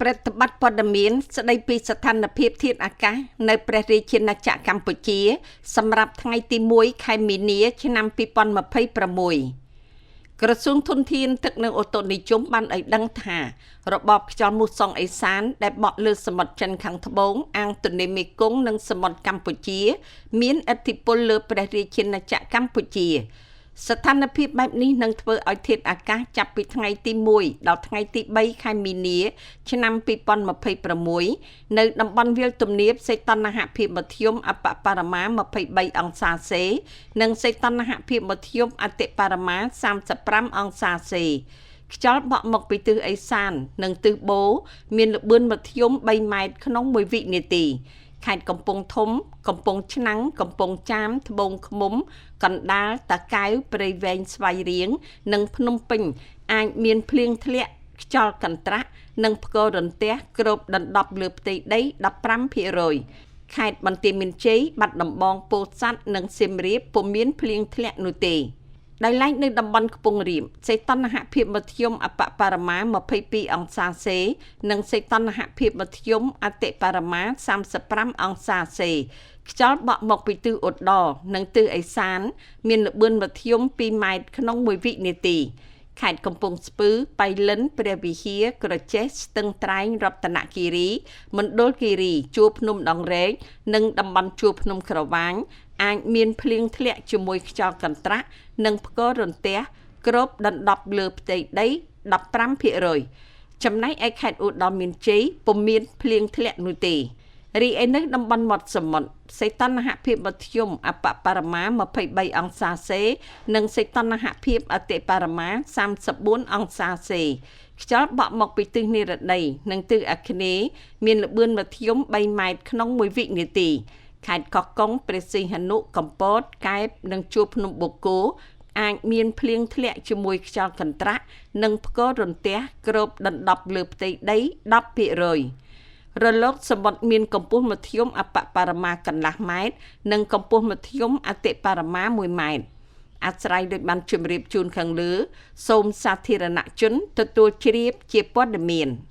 ព្រឹត្តិបត្រព័ត៌មានស្ដីពីស្ថានភាពធាតុអាកាសនៅព្រះរាជាណាចក្រកម្ពុជា សម្រាប់ថ្ងៃទី1ខែមីនា ឆ្នាំ2026ក្រសួងធនធានទឹកនិងអូតូនិយមបានឲ្យដឹងថារបបខ្យល់មូសុងអេសានដែលបក់លើសមុទ្រចិនខាងត្បូងអាងទន្លេមេគង្គនិងសមុទ្រកម្ពុជា មានឥទ្ធិពលលើព្រះរាជាណាចក្រកម្ពុជា ស្ថានភាពបែបនេះនឹងធ្វើឲ្យធាតុអាកាសចាប់ពីថ្ងៃទី1ដល់ថ្ងៃទី3ខែមីនា ឆ្នាំ2026នៅតំបន់វាលទំនាបសីតុណ្ហភាពមធ្យមអប្បបរមា23អង្សាសេ និងសីតុណ្ហភាពមធ្យមអតិបរមា35អង្សាសេខ្យល់បក់មកពីទិសឦសាន និងទិសបូរមានល្បឿនមធ្យម3ម៉ែត្រក្នុង1វិនាទីខេត្តកំពង់ធំ កំពង់ឆ្នាំង កំពង់ចាម ត្បូងឃ្មុំ កណ្ដាល តាកែវ ព្រៃវែងស្វាយរៀង និងភ្នំពេញ អាចមានភ្លៀងធ្លាក់ខ្យល់កន្ត្រាក់ និងផ្គររន្ទះគ្របដណ្ដប់លើផ្ទៃដី15%ខេត្តបន្ទាយមានជ័យ បាត់ដំបង ពោធិ៍សាត់ និងសៀមរាបពុំមានភ្លៀងធ្លាក់នោះទេដោយឡែកនៅតំបន់ខ្ពង់រាបសីតុណ្ហភាពមធ្យមអប្បបរមា22អង្សាសេ និងសីតុណ្ហភាពមធ្យមអតិបរមា35អង្សាសេខ្យល់បក់មកពីទិសឧត្តរនិងទិសឦសាន មានល្បឿនមធ្យម2ម៉ែត្រក្នុង1វិនាទីខេត្តកំពង់ស្ពឺបៃលិនព្រះវិហារក្រចេះស្ទឹងត្រែងរតនគិរីមណ្ឌលគិរីជួរភ្នំដងរែកនិងតំបន់ជួរភ្នំក្រវាញអាចមានភ្លៀងធ្លាក់ជាមួយខ្យល់កន្ត្រាក់និងផ្គររន្ទះគ្របដណ្ដប់លើផ្ទៃដី15%ចំណែកឯខេត្តឧត្តរមានជ័យពុំមានភ្លៀងធ្លាក់នោះទេរីឯនៅតំបន់មាត់សមុទ្រសីតុណ្ហភាពមធ្យមអប្បបរមា23អង្សាសេ និងសីតុណ្ហភាពអតិបរមា34អង្សាសេខ្យល់បក់មកពីទិសនិរតីនិងទិសអាគ្នេយ៍មានល្បឿនមធ្យម3ម៉ែត្រក្នុង1វិនាទីខេត្តកោះកុងព្រះសីហនុកំពតកែបនិងជួរភ្នំបូកគោអាចមានភ្លៀងធ្លាក់ជាមួយខ្យល់កន្ត្រាក់និងផ្គររន្ទះគ្របដណ្ដប់លើផ្ទៃដី10%រលកសមុទ្រមានកម្ពស់មធ្យមអប្បបរមាកន្លះម៉ែត្រនិងកម្ពស់មធ្យមអតិបរមា1ម៉ែត្រអាស្រ័យដោយបានជម្រាបជូនខាងលើសូមសាធារណជនទទួលជ្រាបជាព័ត៌មាន។